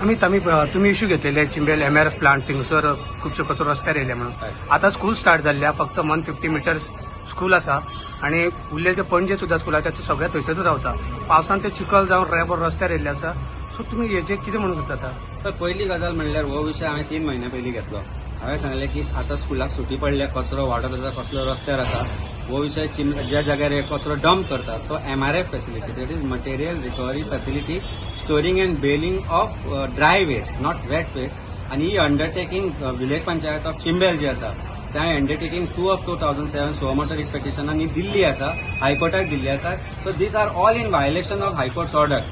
अमित, आमी तुमी इश्यू घेतलेले चिंबेल एमआरएफ प्लांट थिंगसर खुबशे कचरो रस्त्यार येयले म्हणून. आतां स्कूल स्टार्ट जाल्ल्या, फक्त 150 मिटर्स स्कूल आसा आनी उरले ते पणजे सुद्दां स्कूल आसा, तेचे सगळे थंयसरूच रावता. पावसान ते चिखल जावन रेबो रस्त्यार येयल्ले आसा. सो तुमी हेजेर कितें म्हणूंक सोदता आतां? तर पयली गजाल म्हणल्यार हो विशय हांवें 3 म्हयन्या पयलीं घेतलो. हांवें सांगलें की आतां स्कुलाक सुटी पडल्या, कचरो वाडत आसा, कसलो रस्त्यार आसा. हो विशय ज्या जाग्यार हे कचरो डंप करतात तो MRF facility, that is material recovery facility, storing and baling of dry waste, not wet waste. आनी ही undertaking village panchayat of Chimbel जी आसा त्या undertaking 2 of 2007 suo motu writ पिटिशनांनी दिल्ली आसा, हायकोर्टाक दिल्ली आसा. So these are all in violation of high court's order.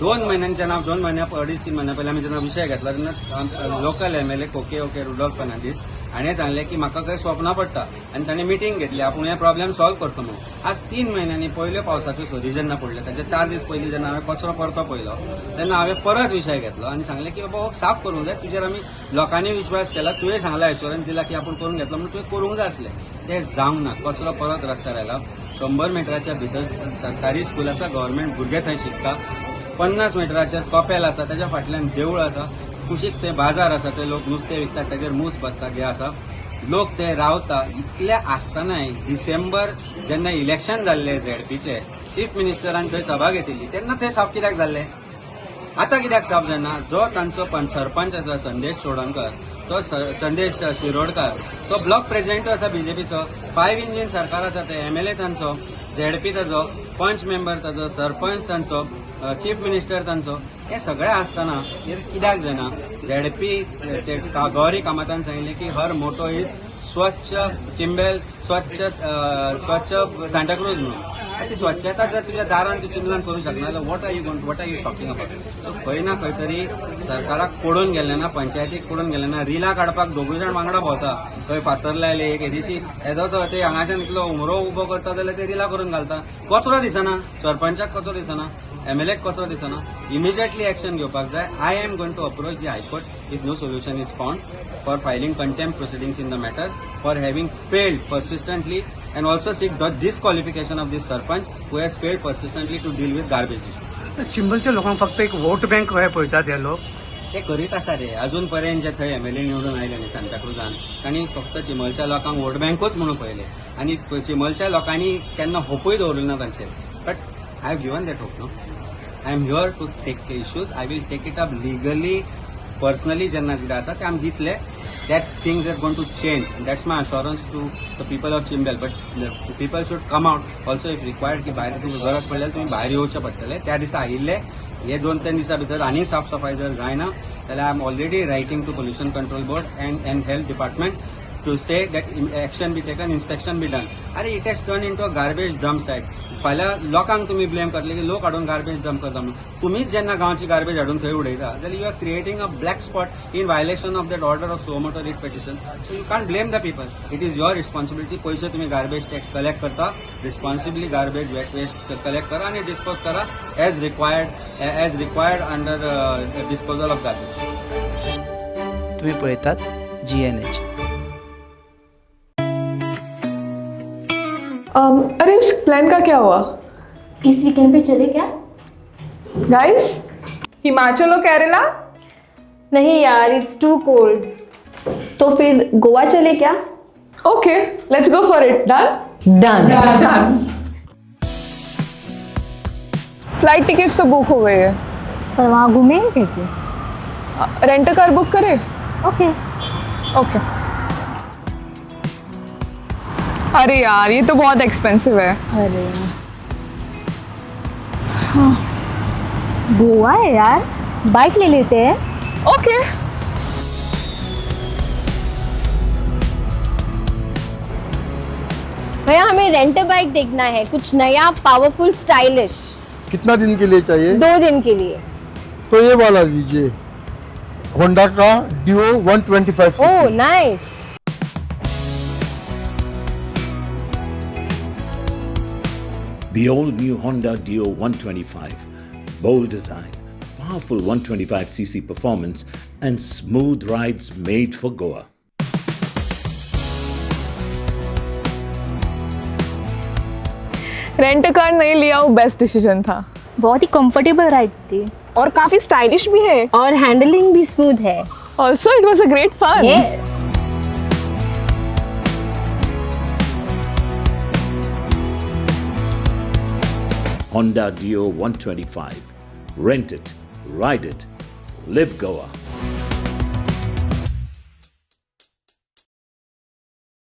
2 म्हयन्यांनी जेन्ना 2 म्हयन्या 2.5-3 म्हयन्या पयलीं आमी जेन्ना विशय घेतला तेन्ना लोकल एमएलए कोके ओके रुडोल्फ फर्नांडीस हाणें सांगलें की म्हाका खंय स्वप्नां पडटा आनी ताणें मिटींग घेतली आपूण हे प्रॉब्लेम सॉल्व करता म्हणून. आज 3 म्हयन्यांनी पयल्यो पावसाच्यो सरी जेन्ना पडल्यो ताच्या 4 दीस पयलीं जेन्ना हांवें कचरो परतो पळयलो तेन्ना हांवें परत विशय घेतलो आनी सांगलें की बाबा हो साफ करूंक जाय, तुजेर आमी लोकांनी विश्वास केला, तुवें सांगला एश्योरन्स दिला की आपूण करून घेतलो म्हणून तुवें करूंक जाय आसलें, तें जावंक ना. कचरो परत रस्त्यार आयला. 100 मिटराच्या भितर सरकारी स्कूल आसा, गव्हर्मेंट भुरगे थंय शिकता. 50 मिटराचेर कपेल आसा, ताच्या फाटल्यान देवूळ आसा, कुशीक थंय बाजार आसा, ते लोक नुस्तें विकतात, ताचेर मूस बसता, हे आसा, लोक ते रावता. इतले आसतनाय डिसेंबर जेन्ना इलेक्शन जाल्लें झेडपीचे, चीफ मिनिस्टरान थंय सभा घेतिल्ली तेन्ना थंय साफ कित्याक जाल्लें, आतां कित्याक साफ जायना? जो तांचो सरपंच आसा संदेश चोडणकर, तो संदेश शिरोडकर, तो ब्लॉक प्रेसिडेंटूय आसा बीजेपीचो. 5 इंजीन सरकार आसा, ते एमएलए तांचो, झेडपी ताजो, पंच मेंबर ताजो, सरपंच तांचो, चीफ मिनिस्टर तांचो, हे सगळे आसतना हे कित्याक जायना? झेडपी ते गौरी कामतान सांगिल्लें की हर मोटो is स्वच्छ चिंबेल, स्वच्छ स्वच्छ सांताक्रूज म्हणून. ती स्वच्छता जर तुज्या दारान तूं चिंबलान करूंक शकना जाल्यार what are you talking about? So खंय ना खंय तरी सरकाराक पडून गेल्लें ना, पंचायतीक पडून गेलें ना. रिला काडपाक दोगूय जाण वांगडा भोंवता, थंय फातर लायले एक येदीशी येदोसो ते हांगाच्यान इतलो हुमरो उबो करता जाल्यार ते रिला करून घालता. कचरो दिसना, सरपंचाक कचरो दिसना, एमएलएक कचरो दिसना. इमिजिएटली एक्शन घेवपाक जाय. I am going to approach the high court if no solution is found for filing contempt proceedings in the matter for having failed persistently and also seek the disqualification of this sarpanch who has failed persistently to deal with garbage issue. चिंबलच्या लोकांक फक्त एक vote bank हे पळयतात हे लोक, ते करीत आसा रे. अजून पर्यंत जे थंय एमएलए निवडून आयले न्ही सांताक्रुजान, तांणी फक्त चिंबलच्या लोकांक वोट बँकूच म्हणून पळयले आनी चिंबलच्या लोकांनी केन्ना होपूय दवरली ना तांचेर. But I have given that hope, no? I am here to take issues, I will take it up legally, personally जेन्ना कितें आसा ते आमी दितले. That things are going to change. That's my assurance to the people of Chimbel. But the people should come out also if required की भायर तुमकां गरज पडल्यार तुमी भायर येवचें पडटलें. त्या दिसा आयिल्ले हे 2-3 दिसां भितर आनी साफ सफाय जर जायना जाल्यार I am already writing to pollution control board and health department to say that action be taken, inspection be done. अरे it has turn into a garbage dump site. फाल्यां लोकांक तुमी ब्लेम करतले की लोक हाडून गार्बेज डंप करता म्हणून. तुमीच जेन्ना गांवची गार्बेज हाडून थंय उडयता जाल्यार you are creating a black spot in violation of that order of suo motu writ petition. So you can't blame the people, it is your responsibility. पयशे तुमी गार्बेज टॅक्स कलेक्ट करता, responsibly garbage wet waste collect करा आनी dispose करा as required under disposal of garbage. तुम्ही पळयतात GNH. अरे उस प्लान का क्या हुआ? इस वीकेंड पे चले क्या? गाइस, हिमाचल और केरला? नहीं यार, it's to cold. तो फिर गोवा चले क्या? Okay, let's go for it. Done. Done. Done. Flight tickets तो बुक हो गई है, पर वहाँ घूमेंगे कैसे? रेंट कार बुक करे? ओके. ओके. अरे यार, ये तो बहुत एक्सपेंसिव है. अरे हाँ, गोवा है यार, बाइक ले लेते हैं. ओके. भैया, हमें रेंट बाइक देखना है, कुछ नया, पावरफुल, स्टाइलिश. कितना दिन के लिए चाहिए? 2 दिन के लिए. तो ये वाला लीजिए, होंडा का डिओ 125. ओह nice. The all-new Honda Dio 125. Bold design, powerful 125cc performance and smooth rides made for Goa. Rent car नहीं लिया, वो बेस्ट डिसीजन था. बहुत ही कंफर्टेबल राइड थी। और काफी स्टाइलिश भी है। और हैंडलिंग भी स्मूथ है। Also it was a great fun. Yes. Honda Dio 125. Rent it, ride it, live Goa.